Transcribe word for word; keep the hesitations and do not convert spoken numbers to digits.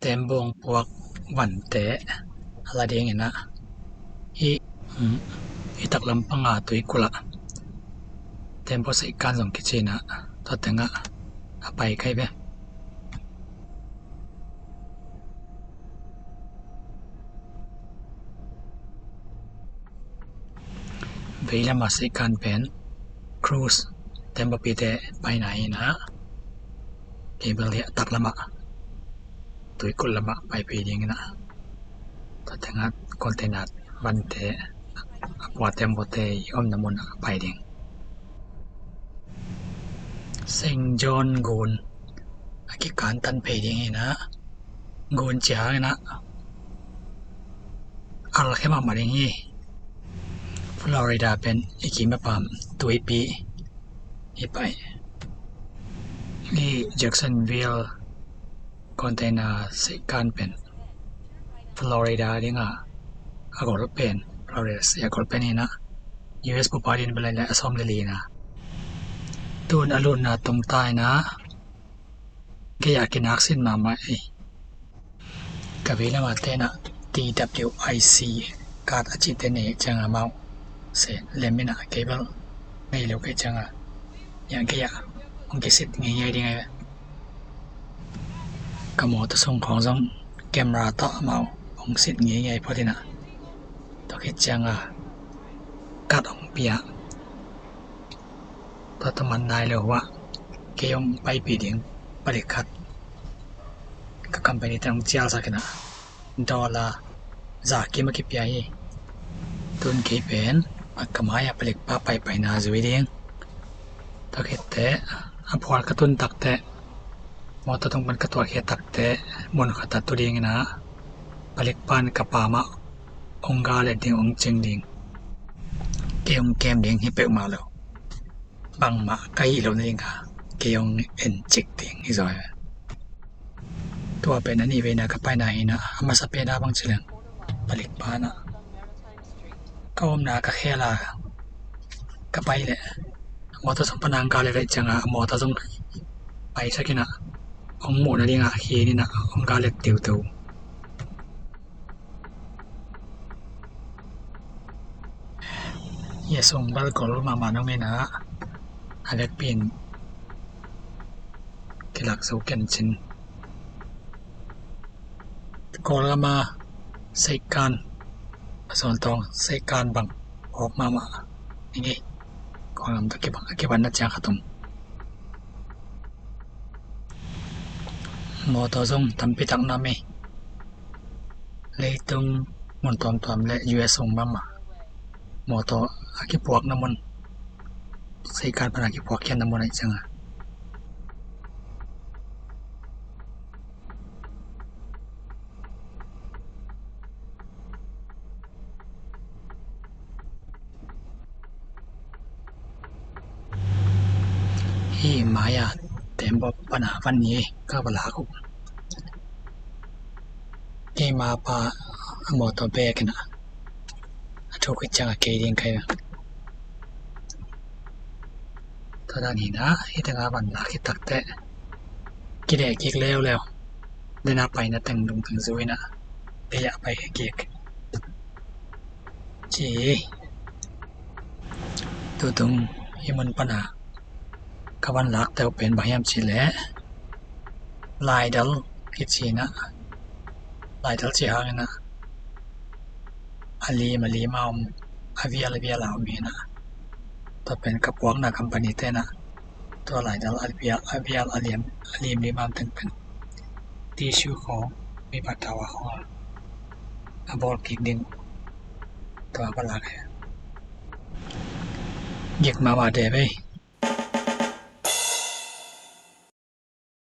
Tembawng puak vante a la dingin ah, hih, um, hih taklam panga tuikulh ah Tembawng seihkan zong kici-in ah, tua tengah a pai kai ve. Veilam a seihkan pen cruise, Tembawng pite paina hi-in ah, cable hi a taklam ah, tuikulh lam ah pai phei dingin ah, tua tengah container vante a pua Tembawngte i omna mun ah pai ding. Saint John gun a kikantan phei ding hi-in ah, gun ci hangin ah alkhe mahmah ding hi. Florida pen i kim a pam tuipi hi pai. Hih Jacksonville container seihkan pen Florida ding a, a gol pen, Florida state a gol pen hi-in ah, U S bup a ding bel lai lai a sawm le li-na. Tun a lutna tung ta-in ah, gei-ah kinak sin mahmah ei. Ka veilam a te'n ah T W I C card a cihte nei ciang a, amau se lem in ah, kei bel nei lo kei ciang a, ya, gei-ah hong kisit ngeingei ding a. Ka mawtaw sung khawng zong camera tawh amau hong sit ngeingei phot in ah, tua khit ciang a card hong pia. Tua tawh man nai lo uh ah, kei hong paipih ding palik khat ka company-te hong cialsak in ah, dollar za kim a kipia hi. Tun kei pen a ka mai-ah palikpa paipaina zui ding. Tua khitteh a phual ka tun takteh, mawtaw tung pan ka tuakhia takteh, mun khat ah tu dingin ah, palikpa in ka pam ah hong galet ding, hong cing ding. Kei hong kem ding hi peuhmah lo. Bangmah ka hih loh nading kha, kei hong en cik ding hi zaw hi. Tua pen a nihveina ka paina hi-in ah, a masa pen ah bang ci leng, palikpa in ah ka omna ka khel a ka pai leh, mawtaw sung pan a hong galet ahih ciang a, mawtaw zong paisak in ah, hong muh nading ah khin in ah, hong galet tiuto. Hih a sung bel gol mahmah nuam in ah, a vekpi in kilak zo ken cin. Kawlgam a seihkan, a suantawng seihkan bang phawk mahmah ing ei. Kawlgam tawh kibang, a kibanna ciang khat om. Mawtaw zong tampi tak nuam ei. Leitung mun tuamtuam le U S sung mahmah mawtaw a kipuakna mun, seihkan pan a kipuakkhiatna mun ahih ciang a. Hih mai-a tembaw pan a van ni ka va lak uh. Keima pa a mawtaw bek in a, a thuk khit ciang a kei ding ka hi. Tua dan hi in a, hih tengah van lak khit takteh kileh kik leuleu. Den a paina teng dungteng zui in a, kei a pai kik ci. Tutung hih mun pan a ka van lakte uh pen bang hiam cih leh, Laidal kici in a, Laidal cih hangin a, a lim a lim a om, a vial a vial a om hi in a, tua pen ka puakna company te in a, tua Laidal a vial a vial a lim, a lim lim a om teng pen tissue khawng, mi patawa khawng a, a bawl kik ding, tua va lak hi. Gik mahmah de vei.